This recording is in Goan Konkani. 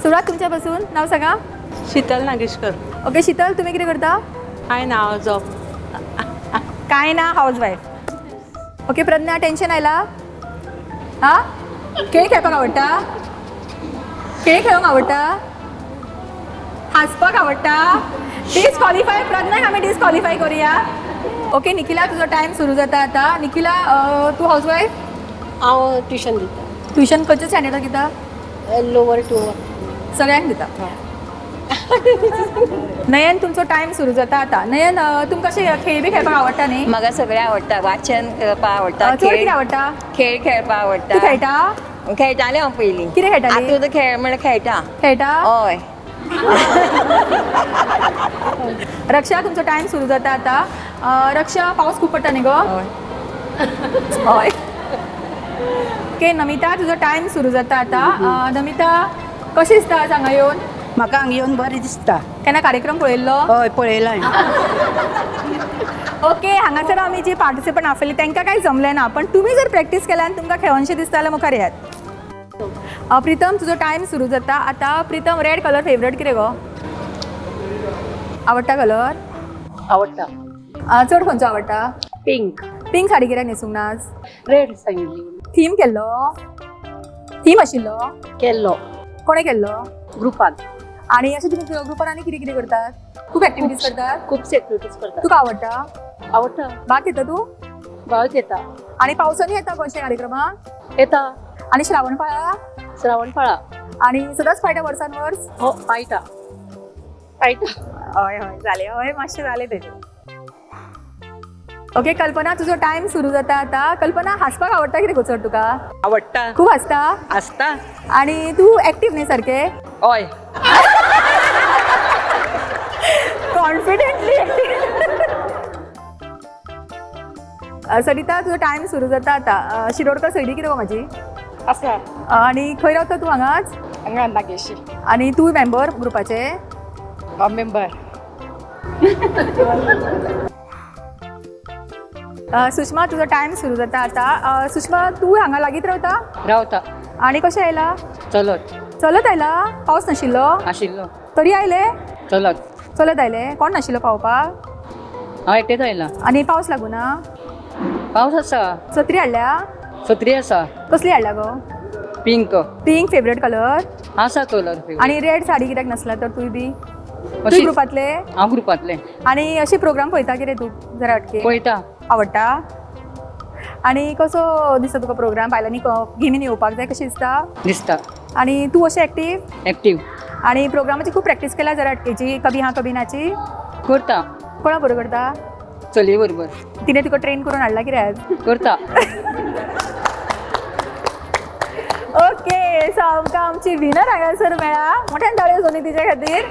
सुरवात तुमच्या पासून. नाव सांगा. शीतल नागेशकर. ओके शीतल, तुम्ही कितें करता? हांवें नाव जॉब काय ना, हावज वायफ. ओके प्रज्ञा, टेन्शन आयला? हा, खेळ खेळपाक आवडटा? खेळ खेळूंक आवडटा? हांसपाक आवडटा? डिस्क्वॉलिफाय प्रज्ञाक आमी डिस्क्वॉलिफाय करूया. ओके निखिला, तुजो टायम सुरू जाता आतां. निखिला, तूं हावज वायफ? हांव ट्युशन दिता. ट्युशन खंयच्या स्टँडर्डाक दिता? Lower to. सगळ्यांक दिता. नयन, तुमचो टायम सुरू जाता आतां. नयन, तुमकां अशें खेळ बी खेळपाक आवडटा न्ही? म्हाका सगळें आवडटा. वाचन करपाक आवडटा. चड कितें आवडटा? खेळ खेळपाक आवडटा. तूं खेळटा? खेळटालें हांव पयलीं. कितें खेळटालें? आतां खेळ म्हणल्यार खेळटा. खेळटा? हय. रक्षा, तुमचो टायम सुरू जाता आतां. रक्षा, पावस खूब पडटा न्ही गो? हय. ओके नमिता, तुजो टायम सुरू जाता आतां. नमिता, कशें दिसता आज हांगा येवन? म्हाका हांगा येवन बरें दिसता. केन्ना कार्यक्रम पळयल्लो? हय पळयला. ओके, हांगासर आमी जी पार्टिसिपंट आफयली तांकां कांय जमलें ना, पण तुमी जर प्रॅक्टीस केल्या आनी तुमकां खेळोनशें दिसता जाल्यार मुखार येयात. प्रितम, तुजो टायम सुरू जाता आतां. प्रितम, रेड कलर फेवरेट कितें गो? आवडटा कलर? आवडटा. चड खंयचो आवडटा? पिंक. पिंक साडी कित्याक न्हेसूंक ना आज? रेड सांगिल्ली. थीम केल्लो? थीम आशिल्लो? केल्लो. कोणें केल्लो? ग्रुपान. आनी अशें तुमी ग्रुपान आनी कितें कितें करतात? खूब एक्टिविटीज करतात? खूब एक्टिविटीज करतात. तुका आवडटा? आवडटा. भाग घेता तूं? भाग घेता. आनी पावसांनी येता गो अशे कार्यक्रमाक? येता. आनी श्रावण पाळा? श्रावण पाळा. आनी सदांच पाळटा वर्सान वर्स? हो पाळटा पाळटा. हय हय जालें. हय मातशें जालें तेजें. ओके कल्पना, तुजो टायम सुरू जाता आतां. कल्पना, हांसपाक आवडटा कितें गो चड तुका? आवडटा. खूब हांसता? हांसता. आनी तूं एक्टीव न्ही सारकें? हय. Confidently active. सरिता, तुजो टायम सुरू जाता आतां. शिरोडकर सैली कितें गो म्हाजी? आसा. आनी खंय रावता तूं हांगाच? हांगा नागेशी. आनी तूं मेंबर ग्रुपाचे? हांव मेंबर. सुषमा, तुजो टायम सुरू जाता आतां. सुषमा, तूं हांगा लागींच रावता? रावता. आनी कशें आयला? चलत. चलत आयला? पावस नाशिल्लो? आशिल्लो. तरी आयले? चलत. चलत आयले? कोण नाशिल्लो पावपाक? हांव एकटेंच आयलां. आनी पावस लागूना? पावस आसा. सत्री हाडल्या? सत्री आसा. कसली हाडल्या गो? पिंक. Pink favourite colour? आसा कलर. आनी रेड साडी कित्याक नासला तर तूं बी? तूं ग्रुपांतले? हांव ग्रुपांतले. आनी अशे प्रोग्राम पळयता कितें तूं जरा अटके? पळयता. आवडटा? आनी कसो दिसता तुका प्रोग्राम? बायलांनी गेमीन येवपाक जाय कशें दिसता? दिसता. आनी तूं अशें एक्टीव? एक्टीव. आनी प्रोग्रामाची खूब प्रॅक्टीस केल्या जरा अटकेची, कभी हां कभी नाची? करता. कोणा बरोबर करता? चलये बरोबर. तिणें तुका ट्रेन करून हाडला कितें आज? करता. ओके, सो आमकां आमची विनर हांगासर मेळ्ळा. मोठ्यान ताळयो जावनी तिच्या खातीर.